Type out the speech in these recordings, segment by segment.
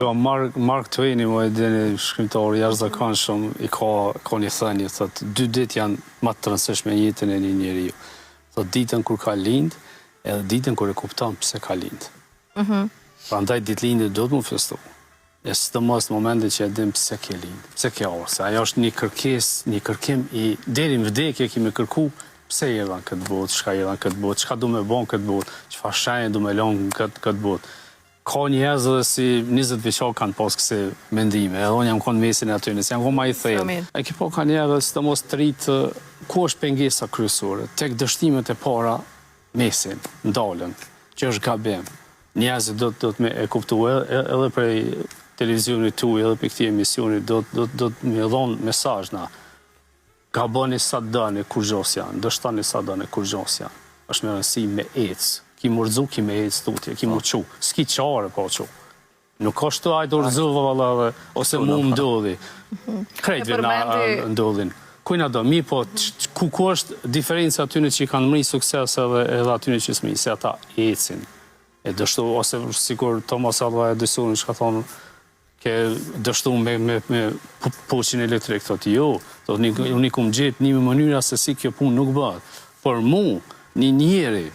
Jo, Mark, Mark Twain, mo e dini, shkrimtar i jashtëzakonshëm, i ka, ka një thënie, thot, dy ditë janë më të rëndësishme në jetën e një njeriu. Thot, ditën kur ka lind, edhe ditën kur e kupton pse ka lind. Mm -hmm. Prandaj ditëlindje duhet mu festu. E sidomos në momentin që e din pse ke lind, pse ke ardhur, se ajo është një kërkesë, një kërkim i deri në vdekje ki me kërku pse erdha në këtë botë, çka erdha në këtë botë, çka du me bo në këtë botë, çfarë shenje du me lënë në këtë këtë botë. Ka njerëz edhe si 20 vjeçar kanë pas kësi mendime, edhe unë jam konë mesin e atyne, se jam konë ma i thellë. E ki po ka njerëz, sidomos të ritë, ku është pengesa kryesore? Tek dështimet e para mesin, ndalen, që është gabim. Njerëzit do do të me e kuptu edhe, edhe prej televizionit tuaj, edhe prej këtij emisioni, do do do të me dhonë mesazh na. Gaboni sa të doni, kurgjo s'janë, dështoni sa doni, kurgjo s'janë. Është me rëndësi me ecë. Ki mu rrëzu, ki me ecë tutje, ki mu çu. S'ki qare pa u çu. Nuk është të ajtë u rrëzova valla edhe, ose mu më ndodhi. Krejtve na ndodhin. Kujna do, mi po, ku, ku është diferenca atyne që i kanë mri sukses edhe, edhe atyne që s'mri, se ata ecin. E dështu, ose sikur Thomas Alva Edison që ka thonë, ke dështu me, me, me poçin elektrik, thot, jo, thot, një, unë i kum gjetë një mënyra se si kjo punë nuk bëhet. Por mu, një njeri,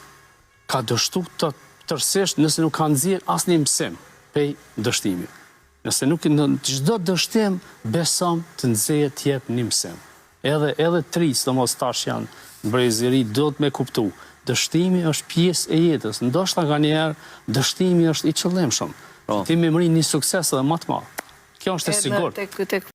ka dështu të tërësisht nëse nuk ka nxjerr asnjë mësim pej dështimit. Nëse nuk në çdo dështim besom të nxjerr të jep një mësim. Edhe edhe të ri, sidomos tash janë brezi i ri, duhet me kuptu. Dështimi është pjesë e jetës. Ndoshta nganjëherë dështimi është i qëllimshëm. Po. Ti me mri një sukses edhe më të madh. Kjo është e sigurt. Tek tek.